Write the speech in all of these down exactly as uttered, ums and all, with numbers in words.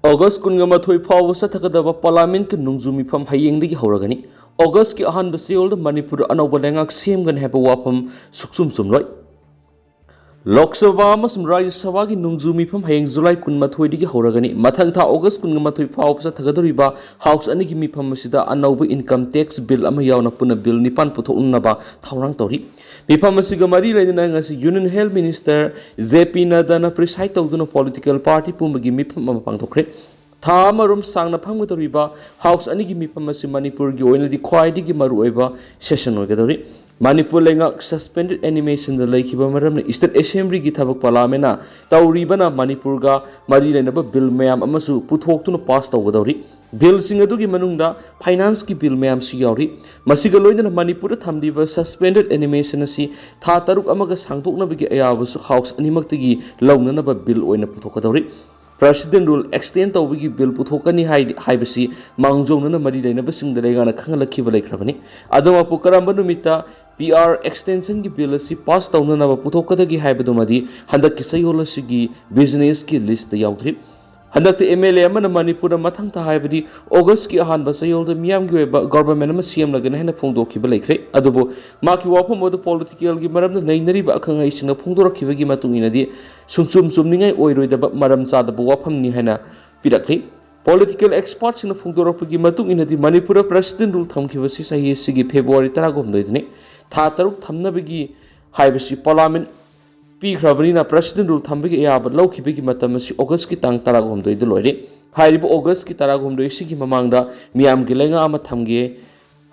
August ꯀꯨꯟꯒ ꯃꯥꯊꯣꯏ ꯐꯥꯎꯕ ꯆꯠꯊꯒꯗꯕ ꯄꯥꯔꯂꯤꯌꯥꯃꯦꯟꯠꯀꯤ ꯅꯣꯡꯖꯨ ꯃꯤꯐꯝ ꯍꯌꯦꯡꯗꯒꯤ ꯍꯧꯔꯒꯅꯤ꯫ ꯑꯣꯒꯁꯀꯤ ꯑꯍꯥꯟꯕ ꯆꯌꯣꯜꯗ ꯃꯅꯤꯄꯨꯔꯗ ꯑꯅꯧꯕ ꯂꯩꯉꯥꯛ ꯁꯦꯝꯒꯅꯤ ꯍꯥꯏꯕ ꯋꯥꯐꯝ ꯁꯨꯛꯆꯨꯝ ꯆꯨꯝꯂꯣꯏ꯫ ꯂꯣꯛ ꯁꯚꯥ ꯑꯃꯁꯨꯡ ꯔꯥꯖ꯭ꯌ ꯁꯚꯥꯒꯤ ꯅꯣꯡꯖꯨ ꯃꯤꯐꯝ ꯍꯌꯦꯡ ꯖꯨꯂꯥꯏ ꯀꯨꯟꯃꯥꯊꯣꯏꯗꯒꯤ ꯍꯧꯔꯒꯅꯤ꯫ ꯃꯊꯪ ꯊꯥ ꯑꯣꯒꯁ ꯀꯨꯟꯒ ꯃꯥꯊꯣꯏ ꯐꯥꯎꯕ ꯆꯠꯊꯒꯗꯧꯔꯤꯕ ꯍꯥꯎꯁ ꯑꯅꯤꯒꯤ ꯃꯤꯐꯝ ꯑꯁꯤꯗ ꯑꯅꯧꯕ ꯏꯟꯀꯝ ꯇꯦꯛꯁ ꯕꯤꯜ ꯑꯃ ꯌꯥꯎꯅ ꯄꯨꯟꯅ ꯕꯤꯜ ꯅꯤꯄꯥꯟ ꯄꯨꯊꯣꯛꯅꯅꯕ ꯊꯧꯔꯥꯡ ꯇꯧꯔꯤ꯫ ꯃꯤꯐꯝ ꯑꯁꯤꯒ ꯃꯔꯤ ꯂꯩꯅꯅ ꯉꯁꯤ ꯌꯨꯅꯤꯌꯟ ꯍꯦꯜꯊ ꯃꯤꯅꯤꯁꯇꯔ ꯖꯦ ꯄꯤ ꯅꯗ꯭ꯗꯥꯅ ꯄ꯭ꯔꯤꯁꯥꯏꯗ ꯇꯧꯗꯨꯅ ꯄꯣꯂꯤꯇꯤꯀꯦꯜ ꯄꯥꯔꯇꯤ ꯄꯨꯝꯕꯒꯤ ꯃꯤꯐꯝ ꯑꯃ ꯄꯥꯡꯊꯣꯛꯈ꯭ꯔꯦ꯫ ꯊꯥ ꯑꯃꯔꯣꯝ ꯁꯥꯡꯅ ꯐꯝꯒꯗꯧꯔꯤꯕ ꯍꯥꯎꯁ ꯑꯅꯤꯒꯤ ꯃꯤꯐꯝ ꯑꯁꯤ ꯃꯅꯤꯄꯨꯔꯒꯤ ꯑꯣꯏꯅꯗꯤ ꯈ꯭ꯋꯥꯏꯗꯒꯤ ꯃꯔꯨꯑꯣꯏꯕ ꯁꯦꯁꯟ ꯑꯣꯏꯒꯗꯧꯔꯤ꯫ ꯃꯅꯤꯄꯨꯔ ꯂꯩꯉꯥꯛ ꯁꯁꯄꯦꯟꯗꯦꯗ ꯑꯦꯅꯤꯃꯦꯁꯟꯗ ꯂꯩꯈꯤꯕ ꯃꯔꯝꯅ ꯏꯁꯇꯦꯠ ꯑꯦꯁꯦꯝꯕ꯭ꯂꯤꯒꯤ ꯊꯕꯛ ꯄꯥꯔꯂꯤꯌꯥꯃꯦꯟꯅ ꯇꯧꯔꯤꯕꯅ ꯃꯅꯤꯄꯨꯔꯒ ꯃꯔꯤ ꯂꯩꯅꯕ ꯕꯤꯜ ꯃꯌꯥꯝ ꯑꯃꯁꯨ ꯄꯨꯊꯣꯛꯇꯨꯅ ꯄꯥꯁ ꯇꯧꯒꯗꯧꯔꯤ꯫ ꯕꯤꯜꯁꯤꯡ ꯑꯗꯨꯒꯤ ꯃꯅꯨꯡꯗ ꯐꯥꯏꯅꯥꯟꯁꯀꯤ ꯕꯤꯜ ꯃꯌꯥꯝꯁꯨ ꯌꯥꯎꯔꯤ꯫ ꯃꯁꯤꯒ ꯂꯣꯏꯅꯅ ꯃꯅꯤꯄꯨꯔꯗ ꯊꯝꯂꯤꯕ ꯁꯁꯄꯦꯟꯗꯦꯗ ꯑꯦꯅꯤꯃꯦꯁꯟ ꯑꯁꯤ ꯊꯥ ꯇꯔꯨꯛ ꯑꯃꯒ ꯁꯥꯡꯗꯣꯛꯅꯕꯒꯤ ꯑꯌꯥꯕꯁꯨ ꯍꯥꯎꯁ ꯑꯅꯤꯃꯛꯇꯒꯤ ꯂꯧꯅꯅꯕ ꯕꯤꯜ ꯑꯣꯏꯅ ꯄꯨꯊꯣꯛꯀꯗꯧꯔꯤ꯫ ꯄ꯭ꯔꯦꯁꯤꯗꯦꯟ ꯔꯨꯜ ꯑꯦꯛꯁꯇꯦꯟ ꯇꯧꯕꯒꯤ ꯕꯤꯜ ꯄꯨꯊꯣꯛꯀꯅꯤ ꯍꯥꯏ-, ꯍꯥꯏꯕꯁꯤ ꯃꯥꯡꯖꯧꯅꯅ ꯃꯔꯤ ꯂꯩꯅꯕꯁꯤꯡꯗ ꯂꯩꯉꯥꯛꯅ ꯈꯪꯍꯜꯂꯛꯈꯤꯕ ꯂꯩꯈ꯭ꯔꯕꯅꯤ꯫ ꯑꯗꯨꯃꯛꯄꯨ ꯀꯔꯝꯕ ꯅꯨꯃꯤꯠꯇ ꯄꯤ ꯑꯥꯔ ꯑꯦꯛꯁꯇꯦꯟꯁꯟꯒꯤ ꯕꯤꯜ ꯑꯁꯤ ꯄꯥꯁ ꯇꯧꯅꯅꯕ ꯄꯨꯊꯣꯛꯀꯗꯒꯦ ꯍꯥꯏꯕꯗꯨꯃꯗꯤ ꯍꯟꯗꯛꯀꯤ ꯆꯌꯣꯜ ꯑꯁꯤꯒꯤ ꯕꯤꯖꯤꯅꯦꯁꯀꯤ ꯂꯤꯁꯇ ꯌꯥꯎꯗ꯭ꯔꯤ꯫ ꯍꯟꯗꯛꯇ ꯑꯦꯝ ꯑꯦꯜ ꯑꯦ ꯑꯃꯅ ꯃꯅꯤꯄꯨꯔꯗ ꯃꯊꯪ ꯊꯥ, ꯍꯥꯏꯕꯗꯤ ꯑꯣꯒꯁꯀꯤ ꯑꯍꯥꯟꯕ ꯆꯌꯣꯜꯗ ꯃꯤꯌꯥꯝꯒꯤ ꯑꯣꯏꯕ ꯒꯣꯚꯔꯟꯃꯦꯟꯠ ꯑꯃ ꯁꯦꯝꯂꯒꯅꯤ ꯍꯥꯏꯅ ꯐꯣꯡꯗꯣꯛꯈꯤꯕ ꯂꯩꯈ꯭ꯔꯦ꯫ ꯑꯗꯨꯕꯨ ꯃꯍꯥꯛꯀꯤ ꯋꯥꯐꯝ ꯑꯗꯨ ꯄꯣꯂꯤꯇꯤꯀꯦꯜꯒꯤ ꯃꯔꯝꯗ ꯅꯩꯅꯔꯤꯕ ꯑꯈꯪ ꯑꯍꯩꯁꯤꯡꯅ ꯐꯣꯡꯗꯣꯔꯛꯈꯤꯕꯒꯤ ꯃꯇꯨꯡ ꯏꯟꯅꯗꯤ ꯁꯨꯡꯆꯨꯝ ꯆꯨꯝꯅꯤꯡꯉꯥꯏ ꯑꯣꯏꯔꯣꯏꯗꯕ, ꯃꯔꯝ ꯆꯥꯗꯕ ꯋꯥꯐꯝꯅꯤ ꯍꯥꯏꯅ ꯄꯤꯔꯛꯂꯤ꯫ ꯄꯣꯂꯤꯇꯤꯀꯦꯜ ꯑꯦꯛꯁꯄꯥꯔꯠꯁꯤꯡꯅ ꯐꯣꯡꯗꯣꯔꯛꯄꯒꯤ ꯃꯇꯨꯡ ꯏꯟꯅꯗꯤ ꯃꯅꯤꯄꯨꯔꯗ ꯄ꯭ꯔꯦꯁꯤꯗꯦꯟ ꯔꯨꯜ ꯊꯝꯈꯤꯕꯁꯤ ꯆꯍꯤ ꯑꯁꯤꯒꯤ ꯐꯦꯕ꯭ꯔꯨꯋꯥꯔꯤ ꯇꯔꯥꯍꯨꯝꯗꯣꯏꯗꯅꯤ꯫ ꯊꯥ ꯇꯔꯨꯛ ꯊꯝꯅꯕꯒꯤ ꯍꯥꯏꯕꯁꯤ ꯄꯥꯔꯂꯤꯌꯥꯃꯦꯟꯠ ꯄꯤꯈ꯭ꯔꯕꯅꯤꯅ ꯄ꯭ꯔꯦꯁꯤꯗꯦꯟ ꯔꯨꯜ ꯊꯝꯕꯒꯤ ꯑꯌꯥꯕ ꯂꯧꯈꯤꯕꯒꯤ ꯃꯇꯝ ꯑꯁꯤ ꯑꯣꯒꯁꯀꯤ ꯇꯥꯡ ꯇꯔꯥꯍꯨꯝꯗꯣꯏꯗ ꯂꯣꯏꯔꯦ꯫ ꯍꯥꯏꯔꯤꯕ ꯑꯣꯒꯁꯀꯤ ꯇꯔꯥꯍꯨꯝꯗꯣꯏꯁꯤꯒꯤ ꯃꯃꯥꯡꯗ ꯃꯤꯌꯥꯝꯒꯤ ꯂꯩꯉꯥꯛ ꯑꯃ ꯊꯝꯒꯦ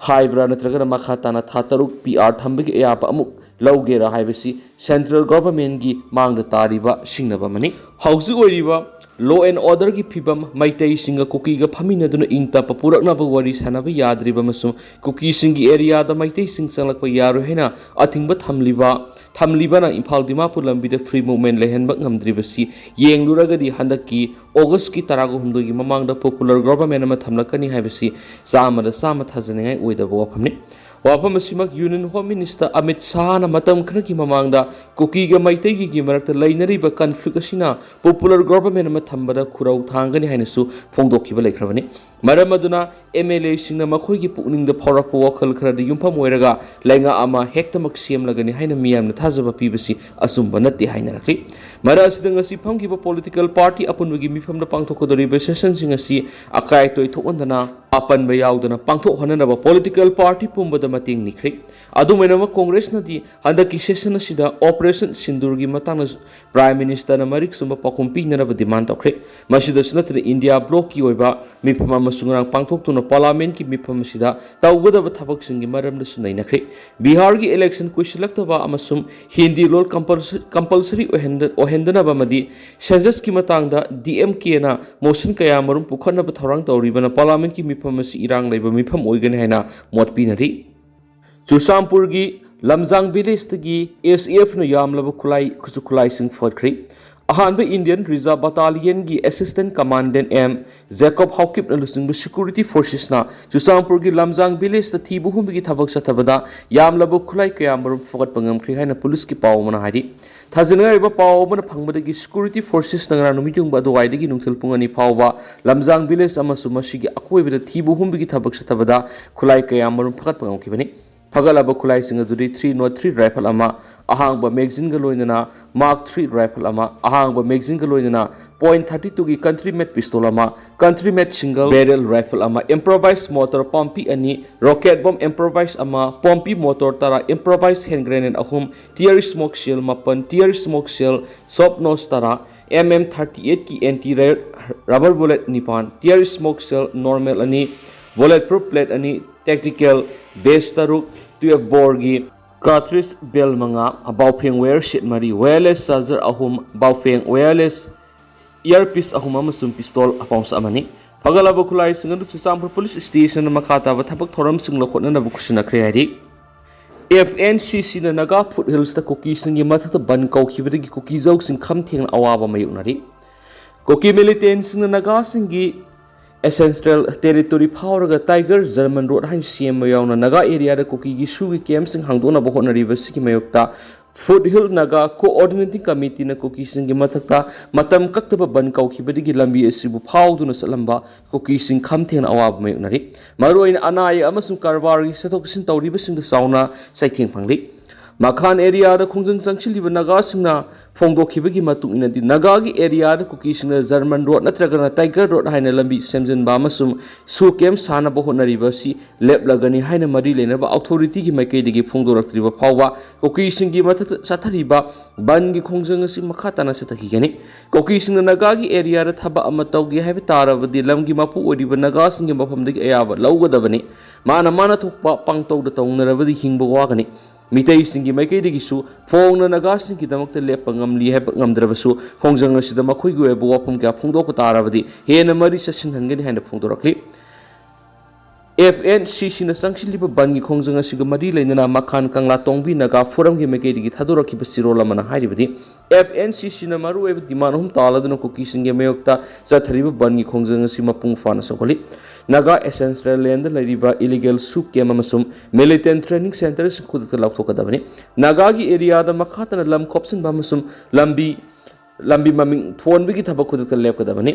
ꯍꯥꯏꯕ꯭ꯔꯥ ꯅꯠꯇ꯭ꯔꯒꯅ ꯃꯈꯥ ꯇꯥꯅ ꯊꯥ ꯇꯔꯨꯛ ꯄꯤ ꯑꯥꯔ ꯊꯝꯕꯒꯤ ꯑꯌꯥꯕ ꯑꯃꯨꯛ ꯂꯧꯒꯦꯔꯥ ꯍꯥꯏꯕꯁꯤ ꯁꯦꯟꯇ꯭ꯔꯦꯜ ꯒꯣꯚꯔꯟꯃꯦꯟꯠꯀꯤ ꯃꯥꯡꯗ ꯇꯥꯔꯤꯕ ꯁꯤꯡꯅꯕ ꯑꯃꯅꯤ꯫ ꯍꯧꯖꯤꯛ ꯑꯣꯏꯔꯤꯕ ꯂꯣ ꯑꯦꯟ ꯑꯣꯔꯗꯔꯒꯤ ꯐꯤꯕꯝ, ꯃꯩꯇꯩꯁꯤꯡꯒ ꯀꯨꯀꯤꯒ ꯐꯝꯃꯤꯟꯅꯗꯨꯅ ꯏꯪ ꯇꯞꯄ ꯄꯨꯔꯛꯅꯕ ꯋꯥꯔꯤ ꯁꯥꯅꯕ ꯌꯥꯗ꯭ꯔꯤꯕ ꯑꯃꯁꯨꯡ ꯀꯨꯀꯤꯁꯤꯡꯒꯤ ꯑꯦꯔꯤꯌꯥꯗ ꯃꯩꯇꯩꯁꯤꯡ ꯆꯪꯂꯛꯄ ꯌꯥꯔꯣꯏ ꯍꯥꯏꯅ ꯑꯊꯤꯡꯕ ꯊꯝꯂꯤꯕ, ꯊꯝꯂꯤꯕꯅ ꯏꯝꯐꯥꯜ ꯗꯤꯃꯥꯄꯨꯔ ꯂꯝꯕꯤꯗ ꯐ꯭ꯔꯤ ꯃꯨꯚꯃꯦꯟꯠ ꯂꯩꯍꯟꯕ ꯉꯝꯗ꯭ꯔꯤꯕꯁꯤ ꯌꯦꯡꯂꯨꯔꯒꯗꯤ ꯍꯟꯗꯛꯀꯤ ꯑꯣꯒꯁꯀꯤ ꯇꯔꯥꯍꯨꯝꯗꯣꯏꯒꯤ ꯃꯃꯥꯡꯗ ꯄꯣꯄꯨꯂꯔ ꯒꯣꯚꯔꯟꯃꯦꯟꯠ ꯑꯃ ꯊꯝꯂꯛꯀꯅꯤ ꯍꯥꯏꯕꯁꯤ ꯆꯥꯝꯃꯗ ꯆꯥꯝꯃ ꯊꯥꯖꯅꯤꯡꯉꯥꯏ ꯑꯣꯏꯗꯕ ꯋꯥꯐꯝꯅꯤ꯫ ꯋꯥꯐꯝ ꯑꯁꯤꯃꯛ Union Home Minister ꯑꯃꯤꯠ ꯁꯥꯍꯅ ꯃꯇꯝ ꯈꯔꯒꯤ ꯃꯃꯥꯡꯗ ꯀꯨꯀꯤꯒ ꯃꯩꯇꯩꯒꯤ ꯃꯔꯛꯇ ꯂꯩꯅꯔꯤꯕ conflict ꯑꯁꯤꯅ popular government ꯑꯃ ꯊꯝꯕꯗ ꯈꯨꯔꯧ ꯊꯥꯡꯒꯅꯤ ꯍꯥꯏꯅꯁꯨ ꯐꯣꯡꯗꯣꯛꯈꯤꯕ ꯂꯩꯈ꯭ꯔꯕꯅꯤ꯫ ꯃꯔꯝ ꯑꯗꯨꯅ MLAꯁꯤꯡꯅ ꯃꯈꯣꯏꯒꯤ ꯄꯨꯛꯅꯤꯡꯗ ꯐꯥꯎꯔꯛꯄ ꯋꯥꯈꯜ ꯈꯔꯗ ꯌꯨꯝꯐꯝ ꯑꯣꯏꯔꯒ ꯂꯩꯉꯥꯛ ꯑꯃ ꯍꯦꯛꯇꯃꯛ ꯁꯦꯝꯂꯒꯅꯤ ꯍꯥꯏꯅ ꯃꯤꯌꯥꯝꯅ ꯊꯥꯖꯕ ꯄꯤꯕꯁꯤ ꯑꯆꯨꯝꯕ ꯅꯠꯇꯦ ꯍꯥꯏꯅꯔꯛꯂꯤ꯫ ꯃꯔꯛ ꯑꯁꯤꯗ ꯉꯁꯤ ꯐꯝꯈꯤꯕ political party ꯑꯄꯨꯟꯕꯒꯤ ꯃꯤꯐꯝꯗ ꯄꯥꯡꯊꯣꯛꯀꯗꯧꯔꯤꯕ sessionꯁꯤꯡ ꯑꯁꯤ ꯑꯀꯥꯏ ꯑꯇꯣꯏ ꯊꯣꯛꯍꯟꯗꯅ, ꯑꯄꯟꯕ ꯌꯥꯎꯗꯅ ꯄꯥꯡꯊꯣꯛꯍꯟꯅꯅꯕ political party ꯄꯨꯝꯕꯗ ꯃꯇꯦꯡ ꯅꯤꯈ꯭ꯔꯦ꯫ ꯑꯗꯨꯝ ꯑꯣꯏꯅꯃꯛ, Congressꯅꯗꯤ ꯍꯟꯗꯛꯀꯤ session ꯑꯁꯤꯗ Operation ꯁꯤꯟꯗꯨꯔꯒꯤ ꯃꯇꯥꯡꯗ Prime Ministerꯅ ꯃꯔꯤꯛ ꯆꯨꯝꯕ ꯄꯥꯎꯈꯨꯝ ꯄꯤꯅꯅꯕ demand ꯇꯧꯈ꯭ꯔꯦ꯫ ꯃꯁꯤꯗꯁꯨ ꯅꯠꯇꯅ, India blockꯀꯤ ꯑꯣꯏꯕ ꯃꯤꯐꯝ ꯑꯃꯁꯨ ꯉꯔꯥꯡ ꯄꯥꯡꯊꯣꯛꯇꯨꯅ Parliamentꯀꯤ ꯃꯤꯐꯝ ꯑꯁꯤꯗ ꯇꯧꯒꯗꯕ ꯊꯕꯛꯁꯤꯡꯒꯤ ꯃꯔꯝꯗꯁꯨ ꯅꯩꯅꯈ꯭ꯔꯦ꯫ ꯕꯤꯍꯥꯔꯒꯤ election ꯀꯨꯏꯁꯤꯜꯂꯛꯇꯕ ꯑꯃꯁꯨꯡ ꯍꯤꯟꯗꯤ ꯂꯣꯜ compulsory, compulsory ꯑꯣꯏꯍꯟꯗ-, ꯑꯣꯏꯍꯟꯗꯅꯕ ꯑꯃꯗꯤ censusꯀꯤ ꯃꯇꯥꯡꯗ DMKꯅ motion ꯀꯌꯥ ꯃꯔꯨꯝ ꯄꯨꯈꯠꯅꯕ ꯊꯧꯔꯥꯡ ꯇꯧꯔꯤꯕꯅ Parliamentꯀꯤ ꯃꯤꯐꯝ ꯑꯁꯤ ꯏꯔꯥꯡ ꯂꯩꯕ ꯃꯤꯐꯝ ꯑꯣꯏꯒꯅꯤ ꯍꯥꯏꯅ ꯃꯣꯠ ꯄꯤꯅꯔꯤ꯫ ꯆꯨꯔꯆꯥꯟꯄꯨꯔꯒꯤ ꯂꯝꯖꯥꯡ villageꯇꯒꯤ SAFꯅ ꯌꯥꯝꯂꯕ ꯈꯨꯠꯂꯥꯏ, ꯈꯨꯠꯁꯨ ꯈꯨꯠꯂꯥꯏꯁꯤꯡ ꯐꯒꯠꯈ꯭ꯔꯦ꯫ ꯑꯍꯥꯟꯕ Indian Reserve Battalionꯒꯤ Assistant Commandant M Jacob Haokipꯅ ꯂꯨꯆꯤꯡꯕ security forcesꯅ ꯆꯨꯔꯆꯥꯟꯄꯨꯔꯒꯤ ꯂꯝꯖꯥꯡ villageꯇ ꯊꯤꯕ ꯍꯨꯝꯕꯒꯤ ꯊꯕꯛ ꯆꯠꯊꯕꯗ ꯌꯥꯝꯂꯕ ꯈꯨꯠꯂꯥꯏ ꯀꯌꯥ ꯃꯔꯨꯝ ꯐꯒꯠꯄ ꯉꯝꯈ꯭ꯔꯦ ꯍꯥꯏꯅ policeꯀꯤ ꯄꯥꯎ ꯑꯃꯅ ꯍꯥꯏꯔꯤ꯫ ꯊꯥꯖꯅꯤꯡꯉꯥꯏ ꯑꯣꯏꯕ ꯄꯥꯎ ꯑꯃꯅ ꯐꯪꯕꯗꯒꯤ security forcesꯅ ꯉꯔꯥꯡ ꯅꯨꯃꯤꯠ ꯌꯨꯡꯕ ꯑꯗꯨꯋꯥꯏꯗꯒꯤ ꯅꯨꯡꯊꯤꯜ ꯄꯨꯡ ꯑꯅꯤ ꯐꯥꯎꯕ ꯂꯝꯖꯥꯡ village ꯑꯃꯁꯨꯡ ꯃꯁꯤꯒꯤ ꯑꯀꯣꯏꯕꯗ ꯊꯤꯕ ꯍꯨꯝꯕꯒꯤ ꯊꯕꯛ ꯆꯠꯊꯕꯗ ꯈꯨꯠꯂꯥꯏ ꯀꯌꯥ ꯃꯔꯨꯝ ꯐꯒꯠꯄ ꯉꯝꯈꯤꯕꯅꯤ꯫ ꯐꯒꯠꯂꯕ ꯈꯨꯠꯂꯥꯏꯁꯤꯡ ꯑꯗꯨꯗꯤ three nought three rifle ꯑꯃ, ꯑꯍꯥꯡꯕ magazineꯒ ꯂꯣꯏꯅꯅ Mark three rifle ꯑꯃ, ꯑꯍꯥꯡꯕ magazineꯒ ꯂꯣꯏꯅꯅ point thirty twoꯒꯤ country made pistol ꯑꯃ, country made single barrel rifle ꯑꯃ, improvised mortar ꯄꯥꯝꯕꯤ ꯑꯅꯤ, rocket bomb improvised ꯑꯃ, ꯄꯥꯝꯕꯤ mortar ꯇꯔꯥ, improvised hand grenade ꯑꯍꯨꯝ, tear smoke shell ꯃꯥꯄꯟ, tear smoke shell soft nose ꯇꯔꯥ, M M thirty eightꯀꯤ anti rubber bullet ꯅꯤꯄꯥꯟ, tear smoke shell normal ꯑꯅꯤ, bullet proof plate ꯑꯅꯤ, tactical vest ꯇꯔꯨꯛ, twelve boreꯒꯤ cartridge belt ꯃꯉꯥ, ꯕꯥꯎꯐꯦꯡ wire set ꯃꯔꯤ, wireless charger ꯑꯍꯨꯝ, ꯕꯥꯎꯐꯦꯡ wireless earpiece ꯑꯍꯨꯝ ꯑꯃꯁꯨꯡ pistol ꯑꯄꯥꯎꯁ ꯑꯃꯅꯤ꯫ ꯐꯒꯠꯂꯕ ꯈꯨꯠꯂꯥꯏꯁꯤꯡ ꯑꯗꯨ ꯆꯨꯔꯆꯥꯟꯄꯨꯔ police stationꯅ ꯃꯈꯥ ꯇꯥꯕ ꯊꯕꯛ ꯊꯧꯔꯝꯁꯤꯡ ꯂꯧꯈꯠꯅꯅꯕ ꯈꯨꯠꯁꯤꯟꯅꯈ꯭ꯔꯦ ꯍꯥꯏꯔꯤ꯫ FNCCꯅ ꯅꯥꯒꯥ foothillsꯇ ꯀꯨꯀꯤꯁꯤꯡꯒꯤ ꯃꯊꯛꯇ ban ꯀꯧꯈꯤꯕꯗꯒꯤ ꯀꯨꯀꯤꯖꯧꯁꯤꯡ ꯈꯝ ꯊꯦꯡꯅ ꯑꯋꯥꯕ ꯃꯥꯌꯣꯛꯅꯔꯤ꯫ ꯀꯨꯀꯤ militantꯁꯤꯡꯅ ꯅꯥꯒꯥꯁꯤꯡꯒꯤ ꯑꯦꯟꯁꯦꯁꯇ꯭ꯔꯦꯜ ꯇꯦꯔꯤꯇꯣꯔꯤ ꯐꯥꯎꯔꯒ ꯇꯥꯏꯒꯔ ꯖꯔꯃꯟ ꯔꯣꯗ ꯍꯥꯏꯅ ꯁꯦꯝꯕ ꯌꯥꯎꯅ ꯅꯥꯒꯥ ꯑꯦꯔꯤꯌꯥꯗ ꯀꯨꯀꯤꯒꯤ ꯁꯨꯒꯤ ꯀꯦꯝꯞꯁꯤꯡ ꯍꯥꯡꯗꯣꯛꯅꯕ ꯍꯣꯠꯅꯔꯤꯕ ꯑꯁꯤꯒꯤ ꯃꯥꯌꯣꯛꯇ ꯐꯨꯠ ꯍꯤꯜ ꯅꯥꯒꯥ ꯀꯣꯑꯣꯔꯗꯤꯅꯦꯇꯤꯡ ꯀꯃꯤꯇꯤꯅ ꯀꯨꯀꯤꯁꯤꯡꯒꯤ ꯃꯊꯛꯇ ꯃꯇꯝ ꯀꯛꯇꯕ ꯕꯟ ꯀꯧꯈꯤꯕꯗꯒꯤ ꯂꯝꯕꯤ ꯑꯁꯤꯕꯨ ꯐꯥꯎꯗꯨꯅ ꯆꯠꯂꯝꯕ ꯀꯨꯀꯤꯁꯤꯡ ꯈꯝ ꯊꯦꯡꯅ ꯑꯋꯥꯕ ꯃꯥꯌꯣꯛꯅꯔꯤ꯫ ꯃꯔꯨꯑꯣꯏꯅ ꯑꯅꯥ ꯑꯌꯦꯛ ꯑꯃꯁꯨꯡ ꯀꯔꯕꯥꯔꯒꯤ ꯆꯠꯊꯣꯛ ꯆꯠꯁꯤꯟ ꯇꯧꯔꯤꯕꯁꯤꯡꯗ ꯆꯥꯎꯅ ꯆꯩꯊꯦꯡ ꯐꯪꯂꯤ꯫ ꯃꯈꯥꯟ ꯑꯦꯔꯤꯌꯥꯗ ꯈꯣꯡꯖꯪ ꯆꯪꯁꯤꯜꯂꯤꯕ ꯅꯥꯒꯥꯁꯤꯡꯅ ꯐꯣꯡꯗꯣꯛꯈꯤꯕꯒꯤ ꯃꯇꯨꯡ ꯏꯟꯅꯗꯤ, ꯅꯥꯒꯥꯒꯤ ꯑꯦꯔꯤꯌꯥꯗ ꯀꯨꯀꯤꯁꯤꯡꯅ ꯖꯔꯃꯟ ꯔꯣꯗ ꯅꯠꯇ꯭ꯔꯒꯅ ꯇꯥꯏꯒꯔ ꯔꯣꯗ ꯍꯥꯏꯅ ꯂꯝꯕꯤ ꯁꯦꯝꯖꯤꯟꯕ ꯑꯃꯁꯨꯡ ꯁꯨ ꯀꯦꯝꯞ ꯁꯥꯅꯕ ꯍꯣꯠꯅꯔꯤꯕ ꯑꯁꯤ ꯂꯦꯞꯂꯒꯅꯤ ꯍꯥꯏꯅ ꯃꯔꯤ ꯂꯩꯅꯕ ꯑꯣꯊꯣꯔꯤꯇꯤꯒꯤ ꯃꯥꯏꯀꯩꯗꯒꯤ ꯐꯣꯡꯗꯣꯔꯛꯇ꯭ꯔꯤꯕ ꯐꯥꯎꯕ ꯀꯨꯀꯤꯁꯤꯡꯒꯤ ꯃꯊꯛꯇ ꯆꯠꯊꯔꯤꯕ ꯕꯟꯒꯤ ꯈꯣꯡꯖꯪ ꯑꯁꯤ ꯃꯈꯥ ꯇꯥꯅ ꯆꯠꯊꯈꯤꯒꯅꯤ꯫ ꯀꯨꯀꯤꯁꯤꯡꯅ ꯅꯥꯒꯥꯒꯤ ꯑꯦꯔꯤꯌꯥꯗ ꯊꯕꯛ ꯑꯃ ꯇꯧꯒꯦ ꯍꯥꯏꯕ ꯇꯥꯔꯕꯗꯤ ꯂꯝꯒꯤ ꯃꯄꯨ ꯑꯣꯏꯔꯤꯕ ꯅꯥꯒꯥꯁꯤꯡꯒꯤ ꯃꯐꯝꯗꯒꯤ ꯑꯌꯥꯕ ꯂꯧꯒꯗꯕꯅꯤ꯫ ꯃꯥꯅ ꯃꯥꯅ ꯊꯣꯛꯄ ꯄꯥꯡꯇꯧꯗ ꯇꯧꯅꯔꯕꯗꯤ ꯍꯤꯡꯕ ꯋꯥꯒꯅꯤ꯫ ꯃꯤꯇꯩꯁꯤꯡꯒꯤ ꯃꯥꯏꯀꯩꯗꯒꯤꯁꯨ ꯐꯣꯡꯅ ꯅꯥꯒꯥꯁꯤꯡꯒꯤꯗꯃꯛꯇ ꯂꯦꯞꯄ ꯉꯝꯂꯤ ꯍꯥꯏꯕ ꯉꯝꯗ꯭ꯔꯕꯁꯨ, ꯈꯣꯡꯖꯪ ꯑꯁꯤꯗ ꯃꯈꯣꯏꯒꯤ ꯑꯣꯏꯕ ꯋꯥꯐꯝ ꯀꯌꯥ ꯐꯣꯡꯗꯣꯛꯄ ꯇꯥꯔꯕꯗꯤ ꯍꯦꯟꯅ ꯃꯔꯤ ꯆꯠꯁꯤꯟꯍꯟꯒꯅꯤ ꯍꯥꯏꯅ ꯐꯣꯡꯗꯣꯔꯛꯂꯤ꯫ ꯑꯦꯐ ꯑꯦꯟ ꯁꯤ ꯁꯤꯅ ꯆꯪꯁꯤꯜꯂꯤꯕ ꯕꯟꯒꯤ ꯈꯣꯡꯖꯪ ꯑꯁꯤꯒ ꯃꯔꯤ ꯂꯩꯅꯅ ꯃꯈꯥꯟ ꯀꯪꯂꯥ ꯇꯣꯡꯕꯤ ꯅꯥꯒꯥ ꯐꯣꯔꯝꯒꯤ ꯃꯥꯏꯀꯩꯗꯒꯤ ꯊꯥꯗꯣꯔꯛꯈꯤꯕ ꯆꯦꯔꯣꯜ ꯑꯃꯅ ꯍꯥꯏꯔꯤꯕꯗꯤ, ꯑꯦꯐ ꯑꯦꯟ ꯁꯤ ꯁꯤꯅ ꯃꯔꯨꯑꯣꯏꯕ ꯗꯤꯃꯥꯟ ꯑꯍꯨꯝ ꯇꯥꯜꯂꯗꯨꯅ ꯀꯨꯀꯤꯁꯤꯡꯒꯤ ꯃꯥꯌꯣꯛꯇ ꯆꯠꯊꯔꯤꯕ ꯕꯟꯒꯤ ꯈꯣꯡꯖꯪ ꯑꯁꯤ ꯃꯄꯨꯡ ꯐꯥꯅ ꯁꯧꯒꯠꯂꯤ꯫ ꯅꯥꯒꯥ ꯑꯦꯟꯁꯦꯁꯇ꯭ꯔꯦꯜ ꯂꯦꯟꯗ ꯂꯩꯔꯤꯕ ꯏꯂꯤꯒꯦꯜ ꯁꯨ ꯀꯦꯝꯞ ꯑꯃꯁꯨꯡ ꯃꯤꯂꯤꯇꯦꯟꯠ ꯇ꯭ꯔꯦꯅꯤꯡ ꯁꯦꯟꯇꯔꯁꯤꯡ ꯈꯨꯗꯛꯇ ꯂꯧꯊꯣꯛꯀꯗꯕꯅꯤ꯫ ꯅꯥꯒꯥꯒꯤ ꯑꯦꯔꯤꯌꯥꯗ ꯃꯈꯥ ꯇꯥꯅ ꯂꯝ ꯈꯣꯞꯆꯤꯟꯕ ꯑꯃꯁꯨꯡ ꯂꯝꯕꯤ, ꯂꯝꯕꯤ ꯃꯃꯤꯡ ꯊꯣꯟꯕꯒꯤ ꯊꯕꯛ ꯈꯨꯗꯛꯇ ꯂꯦꯞꯀꯗꯕꯅꯤ꯫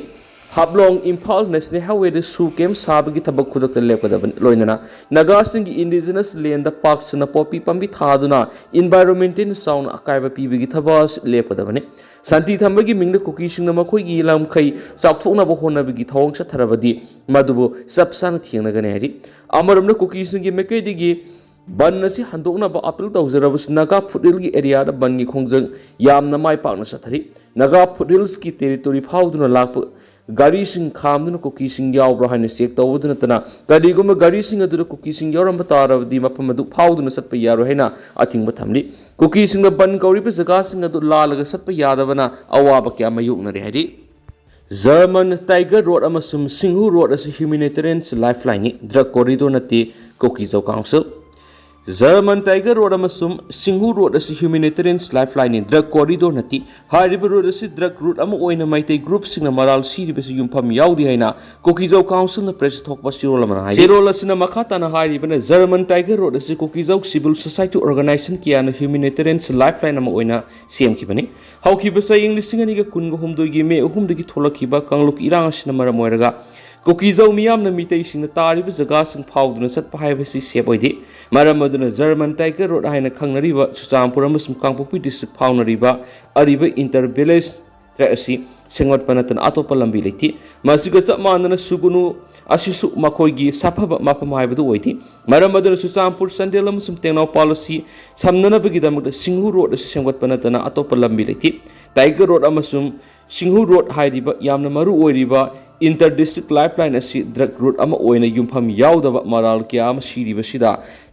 ꯍꯥꯞꯂꯣꯡ ꯏꯝꯐꯥꯜ ꯅꯦꯁꯅꯦꯜ ꯍꯥꯏꯋꯦꯗ ꯁꯨ ꯀꯦꯝꯞ ꯁꯥꯕꯒꯤ ꯊꯕꯛ ꯈꯨꯗꯛꯇ ꯂꯦꯞꯀꯗꯕꯅꯤ꯫ ꯂꯣꯏꯅꯅ ꯅꯥꯒꯥꯁꯤꯡꯒꯤ ꯏꯟꯗꯤꯖꯤꯅꯁ ꯂꯦꯟꯗ ꯄꯥꯛ ꯁꯟꯅ ꯄꯣꯄꯤ ꯄꯥꯝꯕꯤ ꯊꯥꯗꯨꯅ ꯏꯟꯚꯥꯏꯔꯣꯟꯃꯦꯟꯇꯦꯜ ꯆꯥꯎꯅ ꯑꯀꯥꯏꯕ ꯄꯤꯕꯒꯤ ꯊꯕꯛ ꯑꯁꯤ ꯂꯦꯞꯀꯗꯕꯅꯤ꯫ ꯁꯥꯟꯇꯤ ꯊꯝꯕꯒꯤ ꯃꯤꯡꯗ ꯀꯨꯀꯤꯁꯤꯡꯅ ꯃꯈꯣꯏꯒꯤ ꯂꯝꯈꯩ ꯆꯥꯎꯊꯣꯛꯅꯕ ꯍꯣꯠꯅꯕꯒꯤ ꯊꯧꯑꯣꯡ ꯆꯠꯊꯔꯕꯗꯤ ꯃꯗꯨꯕꯨ ꯆꯞ ꯆꯥꯅ ꯊꯦꯡꯅꯒꯅꯤ ꯍꯥꯏꯔꯤ꯫ ꯑꯃꯔꯣꯝꯗ ꯀꯨꯀꯤꯁꯤꯡꯒꯤ ꯃꯥꯏꯀꯩꯗꯒꯤ ꯕꯟ ꯑꯁꯤ ꯍꯟꯗꯣꯛꯅꯕ ꯑꯄꯤꯜ ꯇꯧꯖꯔꯕꯁꯨ ꯅꯥꯒꯥ ꯐꯨꯠꯍꯤꯜꯒꯤ ꯑꯦꯔꯤꯌꯥꯗ ꯕꯟꯒꯤ ꯈꯣꯡꯖꯪ ꯌꯥꯝꯅ ꯃꯥꯏ ꯄꯥꯛꯅ ꯆꯠꯊꯔꯤ꯫ ꯅꯥꯒꯥ ꯐꯨꯠꯍꯤꯜꯁꯀꯤ ꯇꯦꯔꯤꯇꯣꯔꯤ ꯐꯥꯎꯗꯨꯅ ꯂꯥꯛꯄ ꯒꯥꯔꯤꯁꯤꯡ ꯈꯥꯝꯗꯨꯅ ꯀꯨꯀꯤꯁꯤꯡ ꯌꯥꯎꯕ꯭ꯔꯥ ꯍꯥꯏꯅ ꯆꯦꯛ ꯇꯧꯕꯗ ꯅꯠꯇꯅ, ꯀꯔꯤꯒꯨꯝꯕ ꯒꯥꯔꯤꯁꯤꯡ ꯑꯗꯨꯗ ꯀꯨꯀꯤꯁꯤꯡ ꯌꯥꯎꯔꯝꯕ ꯇꯥꯔꯕꯗꯤ ꯃꯐꯝ ꯑꯗꯨ ꯐꯥꯎꯗꯨꯅ ꯆꯠꯄ ꯌꯥꯔꯣꯏ ꯍꯥꯏꯅ ꯑꯊꯤꯡꯕ ꯊꯝꯂꯤ꯫ ꯀꯨꯀꯤꯁꯤꯡꯅ ꯕꯟ ꯀꯧꯔꯤꯕ ꯖꯒꯥꯁꯤꯡ ꯑꯗꯨ ꯂꯥꯜꯂꯒ ꯆꯠꯄ ꯌꯥꯗꯕꯅ ꯑꯋꯥꯕ ꯀꯌꯥ ꯃꯥꯌꯣꯛꯅꯔꯤ ꯍꯥꯏꯔꯤ꯫ ꯖꯔꯃꯟ ꯇꯥꯏꯒꯔ ꯔꯣꯗ ꯑꯃꯁꯨꯡ ꯁꯤꯡꯍꯨ ꯔꯣꯗ ꯑꯁꯤ ꯍ꯭ꯌꯨꯃꯦꯅꯤꯇꯦꯔꯤꯌꯟ ꯂꯥꯏꯐꯂꯥꯏꯟꯅꯤ, ꯗ꯭ꯔꯒ ꯀꯣꯔꯤꯗꯣꯔ ꯅꯠꯇꯦ, ꯀꯨꯀꯤ ꯖꯧ ꯀꯥꯎꯟꯁꯤꯜ꯫ ꯖꯔꯃꯟ ꯇꯥꯏꯒꯔ ꯔꯣꯗ ꯑꯃꯁꯨꯡ ꯁꯤꯡꯍꯨ ꯔꯣꯗ ꯑꯁꯤ ꯍ꯭ꯌꯨꯃꯦꯅꯤꯇꯦꯔꯤꯌꯟ ꯂꯥꯏꯐꯂꯥꯏꯟꯅꯤ꯫ ꯗ꯭ꯔꯒ ꯀꯣꯔꯤꯗꯣꯔ ꯅꯠꯇꯦ꯫ ꯍꯥꯏꯔꯤꯕ ꯔꯣꯗ ꯑꯁꯤ ꯗ꯭ꯔꯒ ꯔꯨꯠ ꯑꯃ ꯑꯣꯏꯅ ꯃꯩꯇꯩ ꯒ꯭ꯔꯨꯞꯁꯤꯡꯅ ꯃꯔꯥꯜ ꯁꯤꯔꯤꯕꯁꯤ ꯌꯨꯝꯐꯝ ꯌꯥꯎꯗꯦ ꯍꯥꯏꯅ ꯀꯨꯀꯤꯖꯧ ꯀꯥꯎꯟꯁꯤꯜꯅ ꯄ꯭ꯔꯦꯁꯇ ꯊꯣꯛꯄ ꯆꯦꯔꯣꯜ ꯑꯃꯅ ꯍꯥꯏꯔꯤ꯫ ꯆꯦꯔꯣꯜ ꯑꯁꯤꯅ ꯃꯈꯥ ꯇꯥꯅ ꯍꯥꯏꯔꯤꯕꯅ, ꯖꯔꯃꯟ ꯇꯥꯏꯒꯔ ꯔꯣꯗ ꯑꯁꯤ ꯀꯨꯀꯤꯖꯧ ꯁꯤꯚꯤꯜ ꯁꯣꯁꯥꯏꯇꯤ ꯑꯣꯔꯒꯅꯥꯏꯖꯦꯁꯟ ꯀꯌꯥꯅ ꯍ꯭ꯌꯨꯃꯦꯅꯤꯇꯦꯔꯤꯌꯟ ꯂꯥꯏꯐꯂꯥꯏꯟ ꯑꯃ ꯑꯣꯏꯅ ꯁꯦꯝꯈꯤꯕꯅꯤ꯫ ꯍꯧꯈꯤꯕ ꯆꯍꯤ ꯂꯤꯁꯤꯡ ꯑꯅꯤꯒ ꯀꯨꯟꯒ ꯍꯨꯝꯗꯣꯏꯒꯤ ꯃꯦ ꯑꯍꯨꯝꯗꯒꯤ ꯊꯣꯛꯂꯛꯈꯤꯕ ꯀꯥꯡꯂꯨꯞ ꯏꯔꯥꯡ ꯑꯁꯤꯅ ꯃꯔꯝ ꯑꯣꯏꯔꯒ ꯀꯨꯀꯤꯖꯧ ꯃꯤꯌꯥꯝꯅ ꯃꯤꯇꯩꯁꯤꯡꯅ ꯇꯥꯔꯤꯕ ꯖꯒꯥꯁꯤꯡ ꯐꯥꯎꯗꯨꯅ ꯆꯠꯄ ꯍꯥꯏꯕꯁꯤ ꯁꯦꯞ ꯑꯣꯏꯗꯦ꯫ ꯃꯔꯝ ꯑꯗꯨꯅ ꯖꯔꯃꯟ ꯇꯥꯏꯒꯔ ꯔꯣꯗ ꯍꯥꯏꯅ ꯈꯪꯅꯔꯤꯕ ꯆꯨꯔꯆꯥꯟꯄꯨꯔ ꯑꯃꯁꯨꯡ ꯀꯥꯡꯄꯣꯛꯄꯤ ꯗꯤꯁꯇ꯭ꯔꯤꯛ ꯐꯥꯎꯅꯔꯤꯕ ꯑꯔꯤꯕ ꯏꯟꯇꯔ ꯚꯤꯂꯦꯖ ꯇ꯭ꯔꯦꯛ ꯑꯁꯤ ꯁꯦꯝꯒꯠꯄ ꯅꯠꯇꯅ ꯑꯇꯣꯞꯄ ꯂꯝꯕꯤ ꯂꯩꯇꯦ꯫ ꯃꯁꯤꯒ ꯆꯞ ꯃꯥꯟꯅꯅ ꯁꯨꯒꯨꯅꯨ ꯑꯁꯤꯁꯨ ꯃꯈꯣꯏꯒꯤ ꯁꯥꯐꯕ ꯃꯐꯝ ꯍꯥꯏꯕꯗꯨ ꯑꯣꯏꯗꯦ꯫ ꯃꯔꯝ ꯑꯗꯨꯅ ꯆꯨꯔꯆꯥꯟꯄꯨꯔ, ꯆꯥꯟꯗꯦꯜ ꯑꯃꯁꯨꯡ ꯇꯦꯡꯅꯧꯄꯜ ꯑꯁꯤ ꯁꯝꯅꯅꯕꯒꯤꯗꯃꯛꯇ ꯁꯤꯡꯍꯨ ꯔꯣꯗ ꯑꯁꯤ ꯁꯦꯝꯒꯠꯄ ꯅꯠꯇꯅ ꯑꯇꯣꯞꯄ ꯂꯝꯕꯤ ꯂꯩꯇꯦ꯫ ꯇꯥꯏꯒꯔ ꯔꯣꯗ ꯑꯃꯁꯨꯡ ꯁꯤꯡꯍꯨ ꯔꯣꯗ ꯍꯥꯏꯔꯤꯕ ꯌꯥꯝꯅ ꯃꯔꯨ ꯑꯣꯏꯔꯤꯕ ꯏꯟꯇꯔ ꯗꯤꯁꯇ꯭ꯔꯤꯛ ꯂꯥꯏꯐꯂꯥꯏꯟ ꯑꯁꯤ ꯗ꯭ꯔꯒ ꯔꯨꯠ ꯑꯃ ꯑꯣꯏꯅ ꯌꯨꯝꯐꯝ ꯌꯥꯎꯗꯕ ꯃꯔꯥꯜ ꯀꯌꯥ ꯑꯃ ꯁꯤꯔꯤꯕꯁꯤꯗ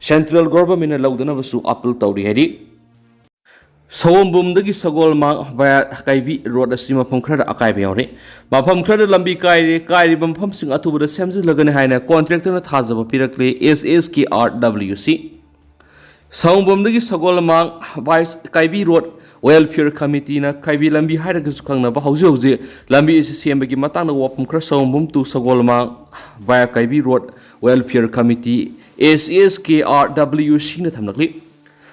ꯁꯦꯟꯇ꯭ꯔꯦꯜ ꯒꯣꯚꯔꯟꯃꯦꯟꯠꯅ ꯂꯧꯗꯅꯕꯁꯨ ꯑꯄꯤꯜ ꯇꯧꯔꯤ ꯍꯥꯏꯔꯤ꯫ ꯁꯑꯣꯝꯕꯨꯝꯗꯒꯤ ꯁꯒꯣꯜꯃꯥꯡ ꯚꯥꯌꯥ ꯀꯥꯏꯕꯤ ꯔꯣꯗ ꯑꯁꯤ ꯃꯐꯝ ꯈꯔꯗ ꯑꯀꯥꯏꯕ ꯌꯥꯎꯔꯤ꯫ ꯃꯐꯝ ꯈꯔꯗ ꯂꯝꯕꯤ ꯀꯥꯏꯔꯦ꯫ ꯀꯥꯏꯔꯤꯕ ꯃꯐꯝꯁꯤꯡ ꯑꯊꯨꯕꯗ ꯁꯦꯝꯖꯤꯜꯂꯒꯅꯤ ꯍꯥꯏꯅ ꯀꯣꯟꯇ꯭ꯔꯦꯛꯇꯔꯅ ꯊꯥꯖꯕ ꯄꯤꯔꯛꯂꯦ꯫ ꯑꯦꯁ ꯑꯦꯁ ꯀꯦ ꯑꯥꯔ ꯗꯕ꯭ꯂꯤꯎ ꯁꯤ꯫ ꯁꯑꯣꯝꯕꯨꯝꯗꯒꯤ ꯁꯒꯣꯜꯃꯥꯡ ꯚꯥꯏꯁ ꯀꯥꯏꯕꯤ ꯔꯣꯗ ꯋꯦꯜꯐꯤꯌꯔ ꯀꯃꯤꯇꯤꯅ ꯀꯥꯏꯕꯤ ꯂꯝꯕꯤ ꯍꯥꯏꯔꯒꯁꯨ ꯈꯪꯅꯕ ꯍꯧꯖꯤꯛ ꯍꯧꯖꯤꯛ ꯂꯝꯕꯤ ꯑꯁꯤ ꯁꯦꯝꯕꯒꯤ ꯃꯇꯥꯡꯗ ꯋꯥꯐꯝ ꯈꯔ Saombung to Sagolmang via Kaibi road welfare committee, S S K R W ꯁꯤꯅ ꯊꯝꯂꯛꯂꯤ꯫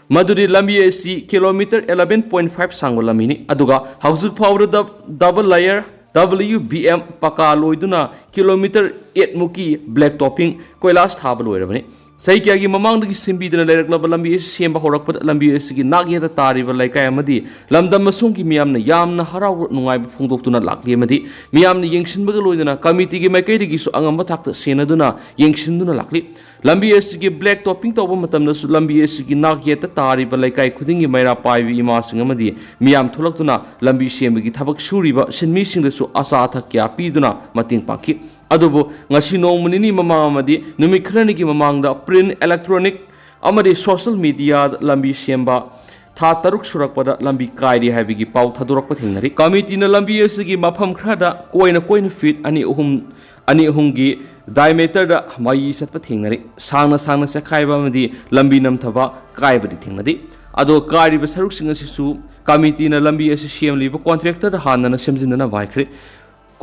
ꯃꯗꯨꯗꯤ ꯂꯝꯕꯤ ꯑꯁꯤ ꯀꯤꯂꯣꯃꯤꯇꯔ eleven point five ꯁꯥꯡꯕ ꯂꯝꯕꯤꯅꯤ, ꯑꯗꯨꯒ ꯍꯧꯖꯤꯛ ꯐꯥꯎꯕꯗ ꯗꯕ-, double layer W B M ꯄꯀꯥ ꯂꯣꯏꯗꯨꯅ ꯀꯤꯂꯣꯃꯤꯇꯔ eight ꯃꯨꯛꯀꯤ ꯕ꯭ꯂꯦꯛ ꯇꯣꯞꯄꯤꯡ, ꯀꯣꯏꯂꯥꯁ ꯊꯥꯕ ꯂꯣꯏꯔꯕꯅꯤ꯫ ꯆꯍꯤ ꯀꯌꯥꯒꯤ ꯃꯃꯥꯡꯗꯒꯤ ꯁꯦꯝꯕꯤꯗꯨꯅ ꯂꯩꯔꯛꯂꯕ ꯂꯝꯕꯤ ꯑꯁꯤ ꯁꯦꯝꯕ ꯍꯧꯔꯛꯄꯗ ꯂꯝꯕꯤ ꯑꯁꯤꯒꯤ ꯅꯥꯛ ꯌꯦꯠꯇ ꯇꯥꯔꯤꯕ ꯂꯩꯀꯥꯏ ꯑꯃꯗꯤ ꯂꯝꯗꯝ ꯑꯁꯣꯝꯒꯤ ꯃꯤꯌꯥꯝꯅ ꯌꯥꯝꯅ ꯍꯔꯥꯎꯕ ꯅꯨꯡꯉꯥꯏꯕ ꯐꯣꯡꯗꯣꯛꯇꯨꯅ ꯂꯥꯛꯂꯤ ꯑꯃꯗꯤ ꯃꯤꯌꯥꯝꯅ ꯌꯦꯡꯁꯤꯟꯕꯒ ꯂꯣꯏꯅꯅ ꯀꯃꯤꯇꯤꯒꯤ ꯃꯥꯏꯀꯩꯗꯒꯤꯁꯨ ꯑꯉꯝꯕ ꯊꯥꯛꯇ ꯁꯦꯟꯅꯗꯨꯅ ꯌꯦꯡꯁꯤꯟꯗꯨꯅ ꯂꯥꯛꯂꯤ꯫ ꯂꯝꯕꯤ ꯑꯁꯤꯒꯤ ꯕ꯭ꯂꯦꯛ ꯇꯣꯞꯄꯤꯡ ꯇꯧꯕ ꯃꯇꯝꯗꯁꯨ ꯂꯝꯕꯤ ꯑꯁꯤꯒꯤ ꯅꯥꯛ ꯌꯦꯠꯇ ꯇꯥꯔꯤꯕ ꯂꯩꯀꯥꯏ ꯈꯨꯗꯤꯡꯒꯤ ꯃꯩꯔꯥ ꯄꯥꯏꯕ ꯏꯃꯥꯁꯤꯡ ꯑꯃꯗꯤ ꯃꯤꯌꯥꯝ ꯊꯣꯛꯂꯛꯇꯨꯅ ꯂꯝꯕꯤ ꯁꯦꯝꯕꯒꯤ ꯊꯕꯛ ꯁꯨꯔꯤꯕ ꯁꯤꯟꯃꯤꯁꯤꯡꯗꯁꯨ ꯑꯆꯥ ꯑꯊꯛ ꯀꯌꯥ ꯄꯤꯗꯨꯅ ꯃꯇꯦꯡ ꯄꯥꯡꯈꯤ꯫ ꯑꯗꯨꯕꯨ ꯉꯁꯤ ꯅꯣꯡꯃ ꯅꯤꯅꯤ ꯃꯃꯥꯡ ꯑꯃꯗꯤ ꯅꯨꯃꯤꯠ ꯈꯔꯅꯤꯒꯤ ꯃꯃꯥꯡꯗ ꯄ꯭ꯔꯤꯟ, ꯏꯂꯦꯛꯇ꯭ꯔꯣꯅꯤꯛ ꯑꯃꯗꯤ ꯁꯣꯁꯤꯌꯦꯜ ꯃꯤꯗꯤꯌꯥꯗ ꯂꯝꯕꯤ ꯁꯦꯝꯕ ꯊꯥ ꯇꯔꯨꯛ ꯁꯨꯔꯛꯄꯗ ꯂꯝꯕꯤ ꯀꯥꯏꯔꯦ ꯍꯥꯏꯕꯒꯤ ꯄꯥꯎ ꯊꯥꯗꯣꯔꯛꯄ ꯊꯦꯡꯅꯔꯤ꯫ ꯀꯃꯤꯇꯤꯅ ꯂꯝꯕꯤ ꯑꯁꯤꯒꯤ ꯃꯐꯝ ꯈꯔꯗ ꯀꯣꯏꯅ ꯀꯣꯏꯅ ꯐꯤꯠ ꯑꯅꯤ ꯑꯍꯨꯝ, ꯑꯅꯤ ꯑꯍꯨꯝꯒꯤ ꯗꯥꯏꯃꯦꯇꯔꯗ ꯃꯩ ꯆꯠꯄ ꯊꯦꯡꯅꯔꯤ꯫ ꯁꯥꯡꯅ ꯁꯥꯡꯅ ꯆꯦꯈꯥꯏꯕ ꯑꯃꯗꯤ ꯂꯝꯕꯤ ꯅꯝꯊꯕ ꯀꯥꯏꯕꯗꯤ ꯊꯦꯡꯅꯗꯦ꯫ ꯑꯗꯣ ꯀꯥꯏꯔꯤꯕ ꯁꯔꯨꯛꯁꯤꯡ ꯑꯁꯤꯁꯨ ꯀꯃꯤꯇꯤꯅ ꯂꯝꯕꯤ ꯑꯁꯤ ꯁꯦꯝꯂꯤꯕ ꯀꯣꯟꯇ꯭ꯔꯦꯛꯇꯔꯗ ꯍꯥꯟꯅꯅ ꯁꯦꯝꯖꯤꯟꯅꯅꯕ ꯍꯥꯏꯈ꯭ꯔꯦ꯫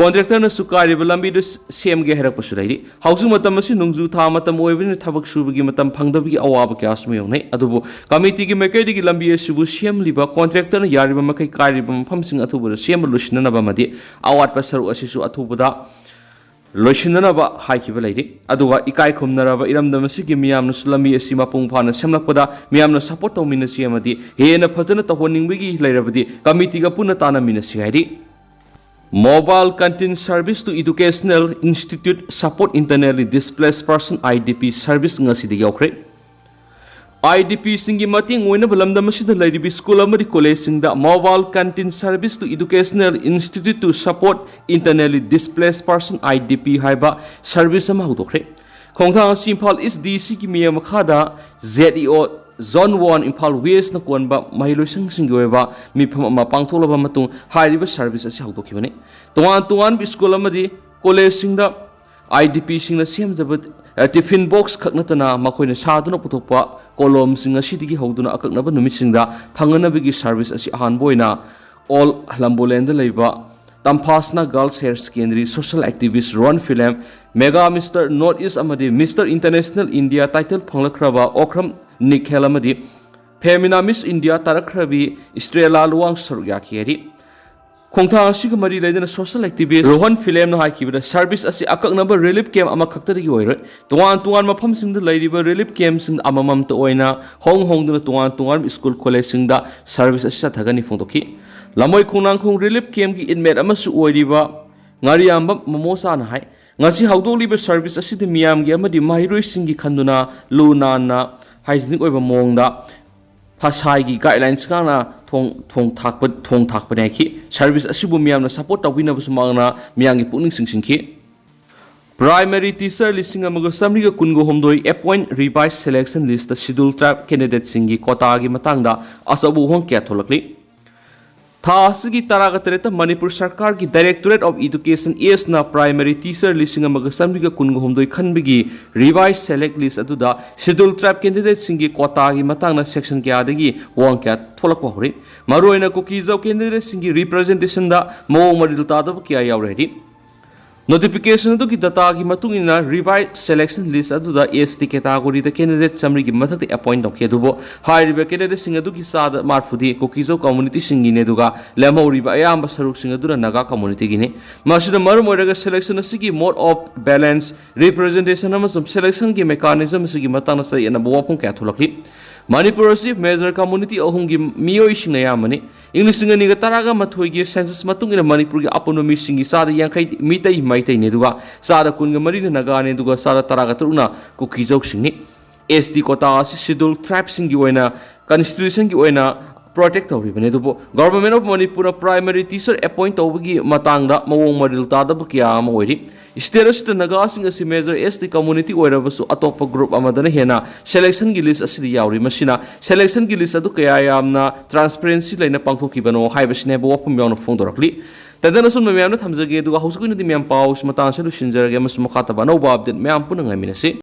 ꯀꯣꯟꯇ꯭ꯔꯦꯛꯇꯔꯅꯁꯨ ꯀꯥꯏꯔꯤꯕ ꯂꯝꯕꯤꯗꯨ ꯁꯦꯝꯒꯦ ꯍꯥꯏꯔꯛꯄꯁꯨ ꯂꯩꯔꯤ꯫ ꯍꯧꯖꯤꯛ ꯃꯇꯝ ꯑꯁꯤ ꯅꯣꯡꯖꯨ ꯊꯥ ꯃꯇꯝ ꯑꯣꯏꯕꯅꯤꯅ ꯊꯕꯛ ꯁꯨꯕꯒꯤ ꯃꯇꯝ ꯐꯪꯗꯕꯒꯤ ꯑꯋꯥꯕ ꯀꯌꯥꯁꯨ ꯃꯥꯌꯣꯛꯅꯩ꯫ ꯑꯗꯨꯕꯨ ꯀꯃꯤꯇꯤꯒꯤ ꯃꯥꯏꯀꯩꯗꯒꯤ ꯂꯝꯕꯤ ꯑꯁꯤꯕꯨ ꯁꯦꯝꯂꯤꯕ ꯀꯣꯟꯇ꯭ꯔꯦꯛꯇꯔꯅ ꯌꯥꯔꯤꯕ ꯃꯈꯩ ꯀꯥꯏꯔꯤꯕ ꯃꯐꯝꯁꯤꯡ ꯑꯊꯨꯕꯗ ꯁꯦꯝꯕ ꯂꯣꯏꯁꯤꯟꯅꯅꯕ ꯑꯃꯗꯤ ꯑꯋꯥꯠꯄ ꯁꯔꯨꯛ ꯑꯁꯤꯁꯨ ꯑꯊꯨꯕꯗ ꯂꯣꯏꯁꯤꯟꯅꯅꯕ ꯍꯥꯏꯈꯤꯕ ꯂꯩꯔꯤ꯫ ꯑꯗꯨꯒ ꯏꯀꯥꯏ ꯈꯨꯝꯅꯔꯕ ꯏꯔꯝꯗꯝ ꯑꯁꯤꯒꯤ ꯃꯤꯌꯥꯝꯅꯁꯨ ꯂꯝꯕꯤ ꯑꯁꯤ ꯃꯄꯨꯡ ꯐꯥꯅ ꯁꯦꯝꯂꯛꯄꯗ ꯃꯤꯌꯥꯝꯅ ꯁꯄꯣꯔꯠ ꯇꯧꯃꯤꯟꯅꯁꯤ ꯑꯃꯗꯤ ꯍꯦꯟꯅ ꯐꯖꯅ ꯇꯧꯍꯟꯅꯤꯡꯕꯒꯤ ꯂꯩꯔꯕꯗꯤ ꯀꯃꯤꯇꯤꯒ ꯄꯨꯟꯅ ꯇꯥꯟꯅꯃꯤꯟꯅꯁꯤ ꯍꯥꯏꯔꯤ꯫ Mobile Canteen Service to Educational Institute Support Internally Displaced Person, I D P Service ꯉꯁꯤꯗꯒꯤ ꯌꯥꯎꯈ꯭ꯔꯦ꯫ ꯑꯥꯏ ꯗꯤ ꯄꯤꯁꯤꯡꯒꯤ ꯃꯇꯦꯡ ꯑꯣꯏꯅꯕ ꯂꯝꯗꯝ ꯑꯁꯤꯗ ꯂꯩꯔꯤꯕ ꯁ꯭ꯀꯨꯜ ꯑꯃꯗꯤ ꯀꯣꯂꯦꯖꯁꯤꯡꯗ Mobile Canteen Service to Educational Institute to Support Internally Displaced Person, I D P ꯍꯥꯏꯕ service ꯑꯃ ꯍꯧꯗꯣꯛꯈ꯭ꯔꯦ꯫ ꯈꯣꯡꯊꯥꯡ ꯑꯁꯤ ꯏꯝꯐꯥꯜ ꯏꯁ ꯗꯤ ꯁꯤꯒꯤ ꯃꯤꯌꯥꯝ ꯃꯈꯥꯗ ꯖꯦꯠ ꯏ ꯑꯣ ꯖꯣꯟ ꯋꯥꯟ ꯏꯝꯐꯥꯜ ꯋꯦꯁꯅ ꯀꯣꯟꯕ ꯃꯍꯩꯂꯣꯏꯁꯪꯁꯤꯡꯒꯤ ꯑꯣꯏꯕ ꯃꯤꯐꯝ ꯑꯃ ꯄꯥꯡꯊꯣꯛꯂꯕ ꯃꯇꯨꯡ ꯍꯥꯏꯔꯤꯕ ꯁꯔꯚꯤꯁ ꯑꯁꯤ ꯍꯧꯗꯣꯛꯈꯤꯕꯅꯤ꯫ ꯇꯣꯉꯥꯟ ꯇꯣꯉꯥꯟꯕ ꯁ꯭ꯀꯨꯜ ꯑꯃꯗꯤ ꯀꯣꯂꯦꯖꯁꯤꯡꯗ ꯑꯥꯏ ꯗꯤ ꯄꯤꯁꯤꯡꯅ ꯁꯦꯝꯖꯕ, ꯑ, ꯇꯤꯐꯤꯟ ꯕꯣꯛꯁ ꯈꯛ ꯅꯠꯇꯅ ꯃꯈꯣꯏꯅ ꯁꯥꯗꯨꯅ ꯄꯨꯊꯣꯛꯄ ꯀꯣꯂꯣꯝꯁꯤꯡ ꯑꯁꯤꯗꯒꯤ ꯍꯧꯗꯨꯅ ꯑꯀꯛꯅꯕ ꯅꯨꯃꯤꯠꯁꯤꯡꯗ ꯐꯪꯅꯅꯕꯒꯤ ꯁꯔꯚꯤꯁ ꯑꯁꯤ ꯑꯍꯥꯟꯕ ꯑꯣꯏꯅ ꯑꯣꯜ ꯂꯝꯕꯣꯂꯦꯟꯗ ꯂꯩꯕ Tamphasana girls higher secondary social activist Rohan Philem, mega mister north east ꯑꯃꯗꯤ ꯃꯤꯁꯇꯔ ꯏꯟꯇꯔꯅꯦꯁꯅꯦꯜ ꯏꯟꯗꯤꯌꯥ ꯇꯥꯏꯇꯜ ꯐꯪꯂꯛꯈ꯭ꯔꯕ ꯑꯣꯀ꯭ꯔꯝ ꯅꯤꯈꯦꯜ ꯑꯃꯗꯤ ꯐꯦꯃꯤꯅꯥ ꯃꯤꯁ ꯏꯟꯗꯤꯌꯥ ꯇꯥꯔꯛꯈ꯭ꯔꯕꯤ ꯏꯁꯇ꯭ꯔꯦꯂꯥ ꯂꯨꯋꯥꯡ ꯁꯔꯨꯛ ꯌꯥꯈꯤ ꯍꯥꯏꯔꯤ꯫ ꯈꯣꯡꯊꯥꯡ ꯑꯁꯤꯒ ꯃꯔꯤ ꯂꯩꯅꯅ ꯁꯣꯁꯤꯌꯦꯜ ꯑꯦꯛꯇꯤꯚꯤꯁ꯭ꯠ ꯔꯣꯍꯟ ꯐꯤꯂꯦꯝꯅ ꯍꯥꯏꯈꯤꯕꯗ ꯁꯔꯚꯤꯁ ꯑꯁꯤ ꯑꯀꯛꯅꯕ ꯔꯤꯂꯤꯐ ꯀꯦꯝꯞ ꯑꯃꯈꯛꯇꯗꯒꯤ ꯑꯣꯏꯔꯣꯏ꯫ ꯇꯣꯉꯥꯟ ꯇꯣꯉꯥꯟꯕ ꯃꯐꯝꯁꯤꯡꯗ ꯂꯩꯔꯤꯕ ꯔꯤꯂꯤꯐ ꯀꯦꯝꯞꯁꯤꯡ ꯑꯃꯃꯝꯇ ꯑꯣꯏꯅ ꯍꯣꯡ ꯍꯣꯡꯗꯨꯅ ꯇꯣꯉꯥꯟ ꯇꯣꯉꯥꯟꯕ ꯁ꯭ꯀꯨꯜ ꯀꯣꯂꯦꯖꯁꯤꯡꯗ ꯁꯔꯚꯤꯁ ꯑꯁꯤ ꯆꯠꯊꯒꯅꯤ ꯐꯣꯡꯗꯣꯛꯈꯤ꯫ ꯂꯝꯃꯣꯏ ꯈꯣꯡꯅꯥꯡꯈꯣꯡ ꯔꯤꯂꯤꯐ ꯀꯦꯝꯞꯀꯤ ꯏꯟꯃꯦꯠ ꯑꯃꯁꯨ ꯑꯣꯏꯔꯤꯕ ꯉꯥꯔꯤꯌꯥꯝꯕꯝ ꯃꯃꯣꯆꯥꯅ ꯍꯥꯏ, ꯉꯁꯤ ꯍꯧꯗꯣꯛꯂꯤꯕ ꯁꯔꯚꯤꯁ ꯑꯁꯤꯗ ꯃꯤꯌꯥꯝꯒꯤ ꯑꯃꯗꯤ ꯃꯍꯩꯔꯣꯏꯁꯤꯡꯒꯤ ꯈꯟꯗꯨꯅ ꯂꯨ ꯅꯥꯟꯅ ꯍꯥꯏꯖꯤꯅꯤꯛ ꯑꯣꯏꯕ ꯃꯑꯣꯡꯗ ꯐꯁꯥꯏꯒꯤ ꯒꯥꯏꯗꯂꯥꯏꯟꯁ ꯉꯥꯛꯅ ꯊꯣꯡ, ꯊꯣꯡ ꯊꯥꯛꯄ, ꯊꯣꯡ ꯊꯥꯛꯄꯅꯤ ꯍꯥꯏꯈꯤ꯫ ꯁꯔꯚꯤꯁ ꯑꯁꯤꯕꯨ ꯃꯤꯌꯥꯝꯅ ꯁꯄꯣꯔꯠ ꯇꯧꯕꯤꯅꯕꯁꯨ ꯃꯍꯥꯛꯅ ꯃꯤꯌꯥꯝꯒꯤ ꯄꯨꯛꯅꯤꯡ ꯆꯤꯡꯁꯤꯟꯈꯤ꯫ Primary teacher ꯂꯤꯁꯤꯡ ꯑꯃꯒ ꯆꯥꯃꯔꯤꯒ ꯀꯨꯟꯒ ꯍꯨꯝꯗꯣꯏ appoint revised selection list schedule tribe candidatesꯁꯤꯡꯒꯤ quotaꯒꯤ ꯃꯇꯥꯡꯗ ꯑꯆꯧꯕ ꯋꯥꯍꯪ ꯀꯌꯥ ꯊꯣꯛꯂꯛꯂꯤ꯫ ꯊꯥ ꯑꯁꯤꯒꯤ ꯇꯔꯥꯒ ꯇꯔꯦꯠꯇ ꯃꯅꯤꯄꯨꯔ ꯁꯔꯀꯥꯔꯒꯤ Directorate of Education Sna primary teacher ꯂꯤꯁꯤꯡ ꯑꯃꯒ ꯆꯥꯃꯔꯤꯒ ꯀꯨꯟꯒ ꯍꯨꯝꯗꯣꯏ ꯈꯟꯕꯒꯤ revised select list ꯑꯗꯨꯗ schedule tribe candidatesꯁꯤꯡꯒꯤ quotaꯒꯤ ꯃꯇꯥꯡꯗ section ꯀꯌꯥꯗꯒꯤ ꯋꯥꯍꯪ ꯀꯌꯥ ꯊꯣꯛꯂꯛꯄ ꯍꯧꯔꯤ꯫ ꯃꯔꯨꯑꯣꯏꯅ ꯀꯨꯀꯤ ꯖꯧ candidatesꯁꯤꯡꯒꯤ representationꯗ ꯃꯑꯣꯡ ꯃꯔꯤꯜ ꯇꯥꯗꯕ ꯀꯌꯥ ꯌꯥꯎꯔꯦ ꯍꯥꯏꯔꯤ꯫ Notification ꯑꯗꯨꯒꯤ dataꯒꯤ ꯃꯇꯨꯡ ꯏꯟꯅ revised selection list ꯑꯗꯨꯗ S T categoryꯗ candidate ꯆꯥꯃꯔꯤꯒꯤ ꯃꯊꯛꯇ appoint ꯇꯧꯈꯤ꯫ ꯑꯗꯨꯕꯨ ꯍꯥꯏꯔꯤꯕ candidateꯁꯤꯡ ꯑꯗꯨꯒꯤ ꯆꯥꯗ ꯃꯔꯤꯐꯨꯗꯤ ꯀꯨꯀꯤ ꯖꯧ communityꯁꯤꯡꯒꯤꯅꯤ, ꯑꯗꯨꯒ ꯂꯦꯝꯍꯧꯔꯤꯕ ꯑꯌꯥꯝꯕ ꯁꯔꯨꯛꯁꯤꯡ ꯑꯗꯨꯅ ꯅꯥꯒꯥ communityꯒꯤꯅꯤ꯫ ꯃꯁꯤꯅ ꯃꯔꯝ ꯑꯣꯏꯔꯒ selection ꯑꯁꯤꯒꯤ mode of balance representation ꯑꯃꯁꯨꯡ selectionꯒꯤ mechanism ꯑꯁꯤꯒꯤ ꯃꯇꯥꯡꯗ ꯆꯌꯦꯠꯅꯕ ꯋꯥꯐꯝ ꯀꯌꯥ ꯊꯣꯛꯂꯛꯂꯤ꯫ ꯃꯅꯤꯄꯨꯔ ꯑꯁꯤ major community ꯑꯍꯨꯝꯒꯤ ꯃꯤꯑꯣꯏꯁꯤꯡꯅ ꯑꯌꯥꯝꯕꯅꯤ꯫ ꯏꯪ ꯂꯤꯁꯤꯡ ꯑꯅꯤꯒ ꯇꯔꯥꯒ ꯃꯥꯊꯣꯏꯒꯤ census ꯃꯇꯨꯡ ꯏꯟꯅ ꯃꯅꯤꯄꯨꯔꯒꯤ ꯑꯄꯨꯟꯕ ꯃꯤꯁꯤꯡꯒꯤ ꯆꯥꯗ ꯌꯥꯡꯈꯩ ꯃꯤꯇꯩ ꯃꯩꯇꯩꯅꯤ, ꯑꯗꯨꯒ ꯆꯥꯗ ꯀꯨꯟꯒ ꯃꯔꯤꯅ ꯅꯥꯒꯥꯅꯤ, ꯑꯗꯨꯒ ꯆꯥꯗ ꯇꯔꯥꯒ ꯇꯔꯨꯛꯅ ꯀꯨꯀꯤ ꯖꯧꯁꯤꯡꯅꯤ꯫ S T quota ꯑꯁꯤ schedule tribeꯁꯤꯡꯒꯤ ꯑꯣꯏꯅ constitutionꯒꯤ ꯑꯣꯏꯅ protect ꯇꯧꯔꯤꯕꯅꯤ, ꯑꯗꯨꯕꯨ Government of ꯃꯅꯤꯄꯨꯔꯅ primary teacher appoint ꯇꯧꯕꯒꯤ ꯃꯇꯥꯡꯗ ꯃꯑꯣꯡ ꯃꯔꯤꯜ ꯇꯥꯗꯕ ꯀꯌꯥ ꯑꯃ ꯑꯣꯏꯔꯤ꯫ State ꯑꯁꯤꯗ ꯅꯥꯒꯥꯁꯤꯡ ꯑꯁꯤ major S T community ꯑꯣꯏꯔꯕꯁꯨ ꯑꯇꯣꯞꯄ group ꯑꯃꯗꯅ ꯍꯦꯟꯅ selectionꯒꯤ list ꯑꯁꯤꯗ ꯌꯥꯎꯔꯤ꯫ ꯃꯁꯤꯅ selectionꯒꯤ list ꯑꯗꯨ ꯀꯌꯥ ꯌꯥꯝꯅ transparency ꯂꯩꯅ ꯄꯥꯡꯊꯣꯛꯈꯤꯕꯅꯣ ꯍꯥꯏꯕꯁꯤꯅ ꯍꯥꯏꯕ ꯋꯥꯐꯝ ꯌꯥꯎꯅ ꯐꯣꯡꯗꯣꯔꯛꯂꯤ꯫ ꯇꯦꯟꯗꯟ ꯑꯁꯨꯝꯅ ꯃꯌꯥꯝꯅ ꯊꯝꯖꯒꯦ, ꯑꯗꯨꯒ ꯍꯧꯖꯤꯛꯀꯤ ꯑꯣꯏꯅꯗꯤ ꯃꯌꯥꯝ ꯄꯥꯎꯁꯤ ꯃꯇꯥꯡ ꯑꯁꯤꯗ ꯂꯣꯏꯁꯤꯟꯖꯔꯒꯦ ꯑꯃꯁꯨꯡ ꯃꯈꯥ ꯇꯥꯕ ꯑꯅꯧꯕ update ꯃꯌꯥꯝ ꯄꯨꯟꯅ ꯉꯥꯏꯃꯤꯟꯅꯁꯤ꯫